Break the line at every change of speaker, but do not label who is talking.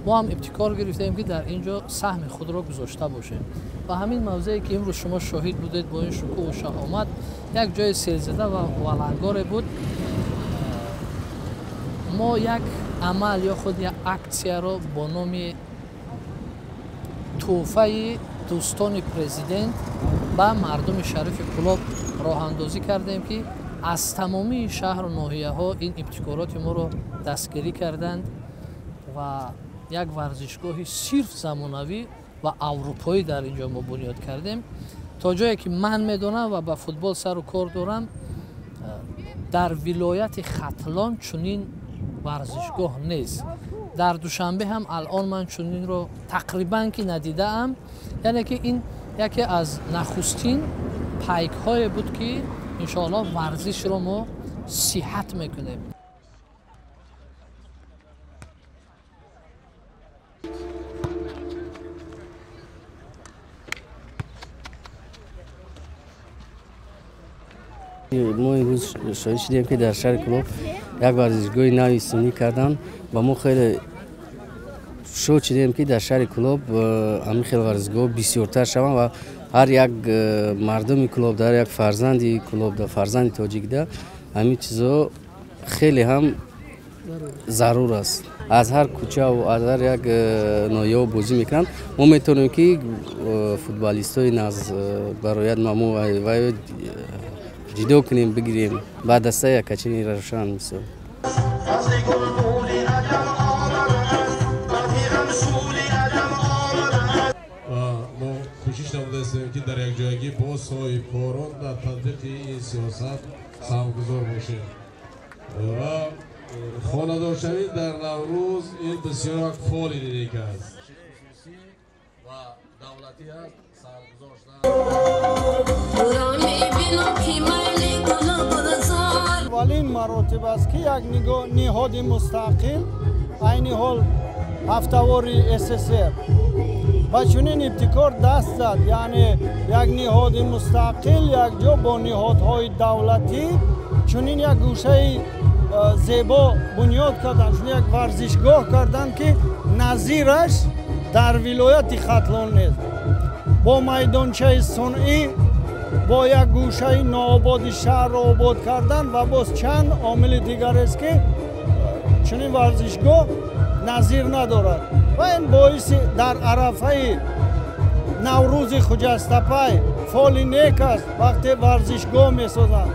Мо ҳам ибтикор гирифтем, ки дар ин ҷо саҳми худро гузошта бошем. Ва ҳамин мавзее, ки имрӯз шумо шоҳид будед, бо ин шукӯҳу шаҳомат, як ҷои селзада ва валангоре буд. Мо як амал ё худ як аксияро бо номи тӯҳфаи дӯстони президент ба мардуми шарифи Кӯлоб роҳандозӣ кардем, ки аз тамомии шаҳру ноҳияҳо ин ибтикороти моро дастгирӣ карданд ва як варзишгоҳи сирф замонавӣ ва аврупоӣ дар ин ҷо мо бунёд кардем. То ҷое ки ман медонам ва ба футбол сару кор дорам, дар вилояти Хатлон чунин варзишгоҳ нест. Дар Душанбе ҳам алон ман чунинро тақрибан ки надидаам. Яъне ки ин яке аз нахустин пайкҳое буд, ки иншоаллоҳ варзишро мо сиҳат мекунем.
Мо имрӯз шоҳид шудем, ки дар шаҳри Кӯлоб як варзишгоҳи нави суннӣ карданд ва мо хеле шод шудем, ки дар шаҳри Кӯлоб ҳамин хел варзишгоҳ бисёртар шаванд ва ҳар як мардуми Кӯлоб, дар як фарзанди Кӯлоб, дар фарзанди тоҷикда ҳамин чизо хеле ҳам зарур аст. Аз ҳар кӯчаву аз ҳар як ноҳияҳо бозӣ мекунанд. Мо метавонем, ки футболистои нағз барояд мо вай ҷидо кунем, бигирем ба дастаи Якачини Равшан мисол.
Мо кӯшиш намудаистем, ки дар якҷоягӣ бо соҳибкорон дар татбиқи ин сиёсат саҳмгузор бошем ва хонадоршавӣ дар Наврӯз ин бисёр як фоли нек аст ва давлатӣ аст саҳмгузор шудан.
Аввалин маротиб аст, ки як ниҳоди мустақил, айни ҳол ҳафтавори СССР, ба чунин ибтикор даст зад. Яъне як ниҳоди мустақил якҷо бо ниҳодҳои давлатӣ чунин як гӯшаи зебо бунёд карданд, чунин як варзишгоҳ карданд, ки назираш дар вилояти Хатлон нест. Бо майдончаи сунъӣ, бо як гӯшаи ноободи шаҳрро обод кардан ва боз чанд омили дигарест, ки чунин варзишгоҳ назир надорад. Ва ин боиси дар арафаи Наврӯзи хуҷастапай фоли нек аст, вақте варзишгоҳ месозанд.